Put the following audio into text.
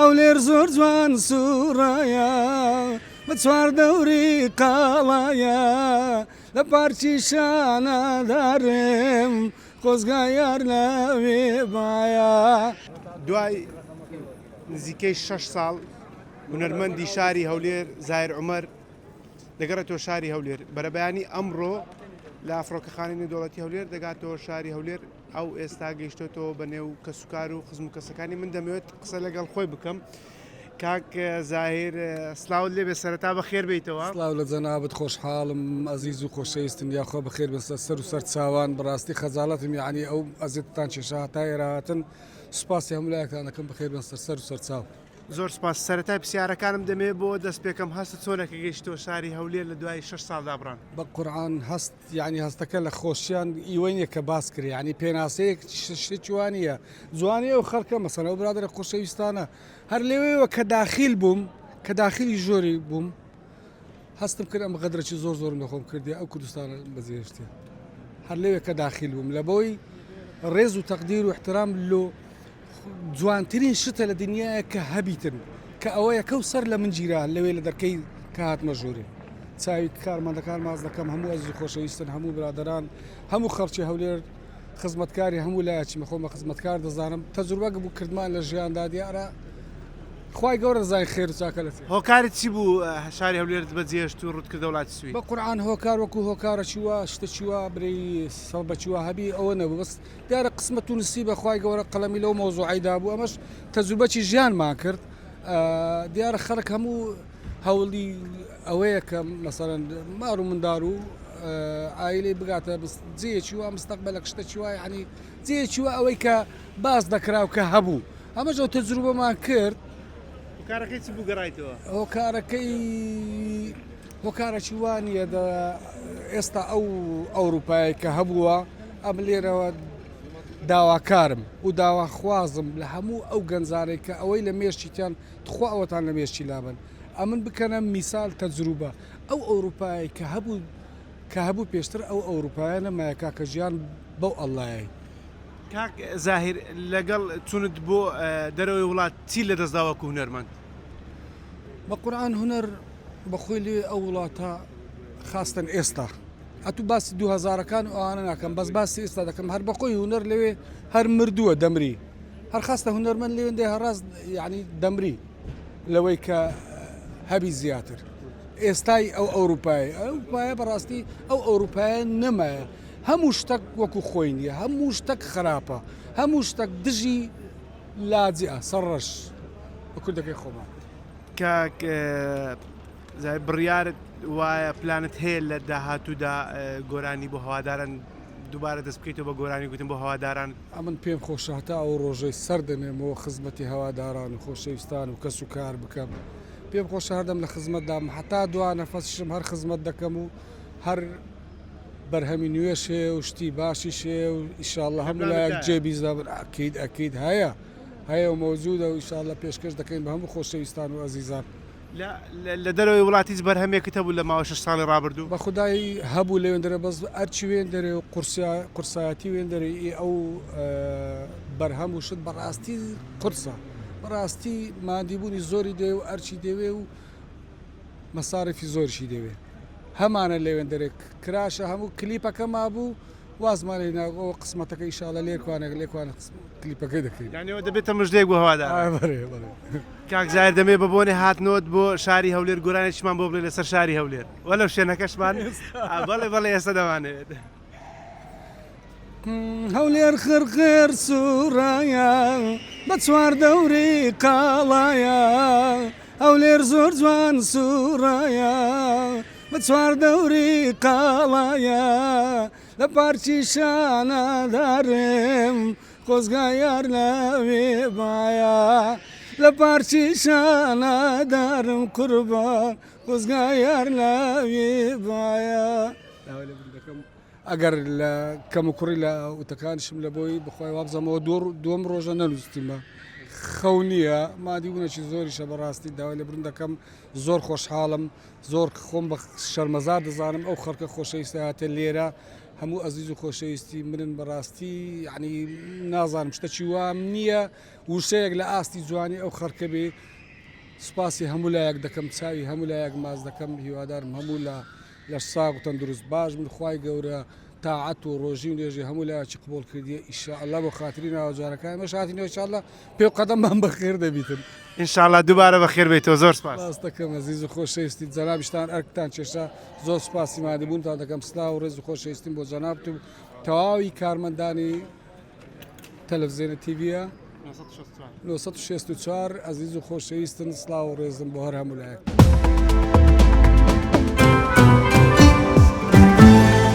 هەولێر زۆر جوان سوڕایە بە چواردەوری قاڵایە لە پارکی شانەدارم خۆزگا یار لەوێ بایە. دوای نزیکەی شەش ساڵ هونەرمەندی شاری هەولێر زاهیر عومەر دەگەڕێتەوە شاری هەولێر بەرەبەیانی ئەمڕۆ لە فڕۆکەخانەی نێودەوڵەتی هەولێر دەگاتەوە شاری هەولێر ئەو ئێستا گەیشتۆتەوە بە نێو کەسوکار و خزم و کەسەکانی من دەمەوێت قسە لەگەڵ خۆی بکەم کاک زاهیر سلااوت لێبێ سەرەتا بەخێر بیتەوە سلااو لە جەنابت خۆشحاڵم ئەزیز و خۆشەویستم یاخوا بەخێر بێن سەر و سەر چاوان بەڕاستی خەجاڵەتم یعنی ئەو ئەزیەتتان کێشا هەتا ئێرە هاتن سوپاسی هەموو لایەکتان دەکەم بەخێر بێن سەر سەر و سەر چاو. زۆر سپاس سەرەتای پرسیارەکانم دەمەوێت بۆ دەست پێکەم هەستت چۆنە کە گەیشتەوە شاری هەولێر لە دوای شەش ساڵ دابڕان؟ بە قورعان هەست یانی هەستەکە لە خۆشیان ئیوەی نیە کە باس کرێ یانی پێناسەیەک شتێکی وا نییە جوانی ئەو خەڵکە مەسەن ئەو برادەرە خۆشەویستانە هەر لەوێوە کە داخیل بووم کە داخلی ژۆری بووم هەستم کرد ئەم غەدرەکی زۆر زۆرم لە خۆم کردی ئەو کوردستانە بەجێهێشتێ هەر لەوێ کە داخیل بووم لە بۆی ڕێز و تەقدیر و احترام لۆ جوانترین شتە لە دنیایە کە هەبیتن کە ئەوەیە کەو سەر لە من گیرا لەوێ لە دەرکەی کە هاتمە ژوورێ چاوی کارمەندەکان ماز دەکەم هەموو ئەزیز و خۆشەویستن هەموو برادەران هەموو خەڵکی هەولێر خزمەتکاری هەموو لایەکی خۆم بە خزمەتکار دەزانم تەجروبە بوو کردمان لە ژیاندا دیارە خوای گەورە دەزانێت خێر و چاکە لە چێ. هۆکارت چی بوو شاری هەولێرت بەجێهێشت و ڕووت کردە وڵاتی سوید؟ بە قورعان هۆکار وەکو هۆکارەکی وا شتەکی وا برێی سەبەبەکی وا هەبی ئەوە نەبوو بەس دیارە قسمەت و نسیبە خوای گەورە قەڵەمی لەو مەوزوعەی دابوو ئەمەش تەجروبەکی ژیانمان کرد دیارە خەڵک هەموو هەوڵی ئەوەیە کە مەسەرەن مار و مندار و ئایلەی بگاتە جێیەکی وا مستەقبلە شتەکی وا یعنی جێیەکی وا ئەوەی کە باس دەکرا و کە هەبوو ئەمەش ئەو تەجروبەمان کرد. هۆکارەکەی چ بوو گەڕایتەوە؟ هۆکارەکەی هۆکارەکی وا نییە ئێستا ئەو ئەوروپایە کە هەبووە ئەم لێرەوە داواکارم و داواخوازم لە هەموو ئەو گەنجانەی کە ئەوەی لە مێشکیان تخوا ئەوەتان لە مێشکی لابن ئەمن بکەنە میسال تەجروبە ئەو ئەوروپایە کە هەبوو کە هەبوو پێشتر ئەو ئەوروپایە نەمایە کاکە ژیان بەو ئەڵلایەی. کاک زاهیر لەگەڵ چونت بۆ دەرەوەی وڵات چی لەدەست دا وەکو هونەرمەند؟ بە قورعان هونەر بەخۆی لێ ئەو وڵاتە خاستن ئێستا ئەتوو باسی دوو هەزارەکان و ئەوانە ناکەم بەس باسی ئێستا دەکەم هەر بەخۆی هونەر لەوێ هەر مردووە دەمری هەر خاستە هونەرمەند لەوێندێ هەڕاست یعنی دەمری لەوەی کە هەبی زیاتر ئێستای ئەو ئەوروپای ئەوروپایە بەڕاستی ئەو ئەوروپایە نەمایە هەموو شتەک وەکو خۆی نییە هەموو شتەک خراپە هەموو شتەک دژی لاجئە سەرڕەش بە کوردەکەی خۆمان. کاک زاهیر بڕیارت وایە پلانت هەیە لە داهاتوودا گۆرانی بۆ هەواداران دووبارە دەست بکەیتەوە بە گۆرانی گوتن بۆ هەواداران؟ ئەمن پێم خۆشە هەتا ئەو ڕۆژەی سەر دەنێمەوە خزمەتی هەواداران و خۆشەویستان و کەس و کار بکەم پێم خۆشە هەردەم لە خزمەتدام هەتا دوا نەفەسیشم هەر خزمەت دەکەم و هەر بەرهەمی نوێش هەیە و شتی باشیش هەیە و ئیشاڵڵە هەموو لایەک جێ بیست دەبن ئەکید ئەکید هەیە هەیە و مەوجودە و ئیشاڵڵە پێشکەش دەکەین بە هەموو خۆشەویستان و ئەزیزان. لە دەرەوەی وڵات هیچ بەرهەمێکت هەبوو لە ماوەی شەش ساڵی ڕابردوو؟ بە خودای هەبوو لەوێندەرێ بەس ئەرکی وێندەرێ و قورسایەتی وێندەرێ ئی ئەو بەرهەم و شت بەڕاستی قورسە بەڕاستی ماندیبوونی زۆری دەوێ و ئەرکی دەوێ و مەساریفی زۆریشی دەوێ هەمانە لەوێندەرێ کراشە هەموو کلیپەکە مابوو وازمان لێ نا ئەوە قسمەتەکە ئیشاڵە لێکوانێک لێکوانە کلیپەکەی دەکەین. یانی ئەوە دەبێتە مژدەیەک بۆ هەواداران. ئا بەڵێ بەڵێ. کاک زاهیر دەمەوێت بە بۆنەی هاتنەوەت بۆ شاری هەولێر گۆرانیەکیشمان بۆ بڵێ لەسەر شاری هەولێر وەلەو شوێنەکەشمان ئا بەڵێ بەڵێ ئێستا دەمانەوێت. هەولێر خڕخڕ سوڕایە بە چواردەوری قاڵایە هەولێر زۆر جوان سوڕایە بە چواردەوری قاڵایە لە پارکی شانەدارم خۆزگا یار لەوێ بایە لە پارکی شانەدارم قوربان خۆزگا یار لەوێ بایە. داوای لێبوردن دەکەم ئەگەر لە کەم و کوڕی لە وتەکانیشم لە بۆی بخوای وابزانمەوە دووەم ڕۆژە نەنووسیمە خەو نییە مادیبوونێکی زۆریشە بەڕاستی داوای لێبوردن دەکەم زۆر خۆشحاڵم زۆر خۆم بە شەرمەزار دەزانم ئەو خەڵکە خۆشەویستە هاتە لێرە. هەموو ئەزیز و خۆشەویستی منن بەڕاستی یعنی نازانم شتەکی وام نییە وشەیەک لە ئاستی جوانی ئەو خەڵکە بێ سوپاسی هەموو لایەک دەکەم چاوی هەموو لایەک ماچ دەکەم هیوادارم هەموو لە لەش ساغ و تەندروست باش بن خوای گەورە تاعەت و ڕۆژی و نوێژی هەموو لایەکی قبوڵ کردیە ئیشاءاللە بۆ خاتری ناوە جوانەکانی ئێمەش هاتینەوە ئیشاءاللە پێ و قەدەممان بەخێر دەبیتن. ان شاء اللە دووبارە بەخێر بێیتەوە زۆر سپاس. سپاست دەکەم ئەزیز و خۆشەویستی جەنابیشتان ئەرکتان کێشا زۆر سپاسی ماندووبوونتان دەکەم سلاو و ڕێز و خۆشەویستیم بۆ جەنابت و تەواوی کارمەندانی تەلەفزیۆنە تیڤیە 964 ئەزیز و خۆشەویستن سلاو و ڕێزم بۆ هەر هەموو لایەک.